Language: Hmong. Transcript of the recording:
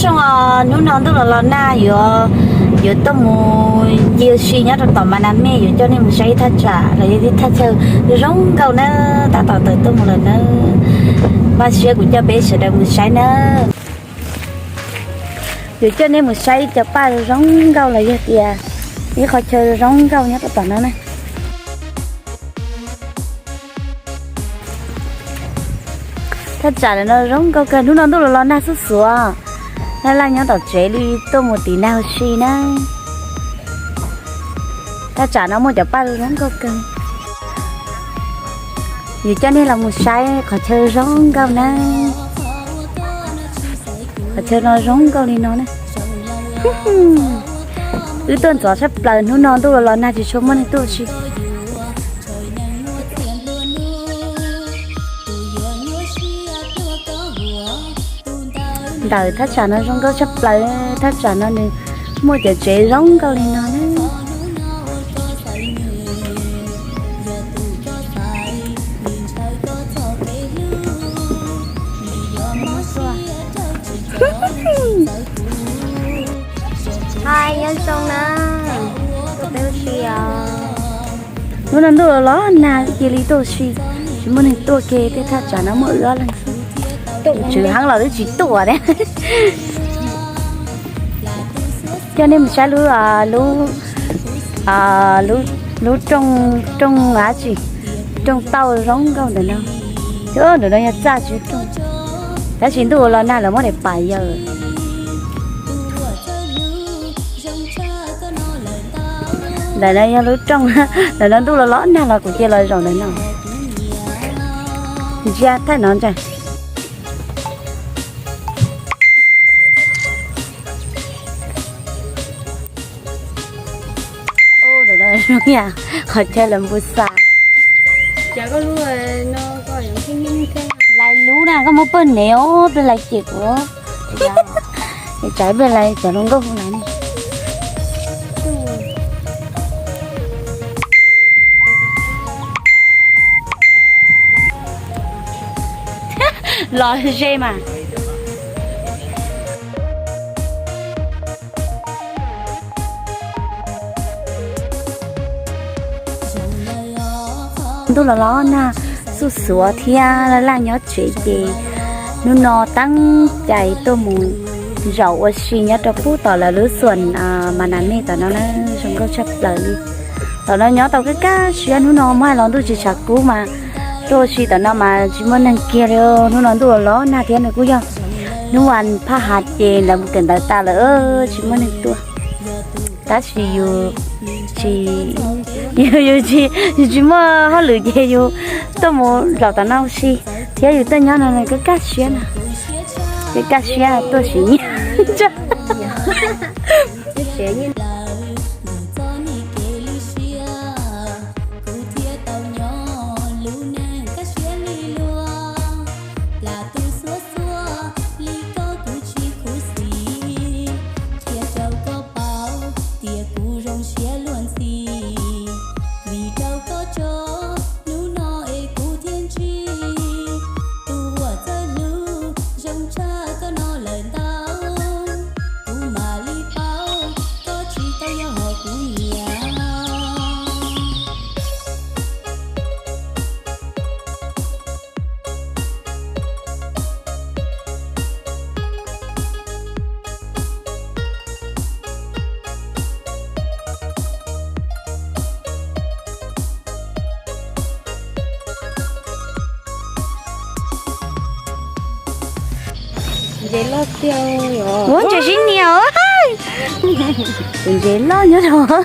Zoo os, hnub no ntuj los los nag yuav, yuav tuaj mus ncig ua si nyob rau tom Mas Nas Mej, yuav coj nej mus saib ib thaj tsam los yog ib thaj chaw zoo nkauj na. Tab tom tawm tuaj mus lawm na. Npaj siab kuv coj peb sawv daws mus saib na. Yuav coj nej mus saib ib co paj zoo nkauj los yog tias ib qhov chaw zoo nkauj nyob rau tom no na. Thaj tsam no zoo nkauj kawg, hnub no ntuj los los nag xuj xuav, laj laj nyob tom tsev li tuaj mus tiv nag ua si na. Thaj tsam no muaj cov paj zoo nkauj kawg. Yuav coj nej los mus saib qhov chaw zoo nkauj na. Qhov chaw no zoo nkauj li no na. Wb tuaj ntxov tshaj plaws, hnub no ntuj los los nag tsis tshua muaj neeg tuaj ua si. Ntawm thaj tsam no zoo nkauj tshaj plaws, thaj tsam no nws muaj cov tsev zoo nkauj li no na. Hais nyob zoo na, tus peb ua si os. Hnub no ntuj los los nag cia li tuaj ua si, tsis muaj neeg tuaj ke, tej thaj tsam no muaj wb ob leeg xwb. Tswv heev los twb tsis tuaj thiab. Coj nej mus saib lub, lub, lub, lub rooj, rooj dab tsi, rooj tauj zoo nkauj ntawm no. Ntawm no yog txaj tsis rooj, tab sis ntuj los nag lawv muab daim pam yawm. Ntawm no yog lub rooj, ntawm no ntuj los los nag los kuv cia los zaum ntawm no. Ntsia thaij no ntsia. Ntawm no zoo yam qhov chaw lawv npus xas. Lais lub na, koj muab pawg nev os, pawg lais cem kuv. Tsam pawg lais cov hluas nkauj hu lais ne. Los ze mas. Ntuj los los nag xuj xuav thiab laj laj nyob tsev ces hnub no teeb cai tuaj mus zaum ua si nyob rau pub tom lawv lub xuas Mas Nas Mej tom no na, zoo nkauj tshaj plaws li. Tom no nyob tau kaj kaj siab, hnub no muab hais los ntuj tsis tshav kub mas tuaj ua si tom no mas tsis muaj neeg kiag li. Hnub no ntuj los los nag thiab nws kuj yog hnub vas phaj hav ces lawv mus kawm ntawv tas lawm tsis muaj neeg tuaj. Tab sis yus tsis, yus, yus tsis, yus tsis muaj hauj lwm ces yus tuaj mus zaum tom no ua si thiab yus tuaj nyob no kaj kaj siab na, kaj kaj siab tuaj siv nyiaj. Ntses loj tiag. Ua ntses sib nias. Tus ntses loj nyob rau.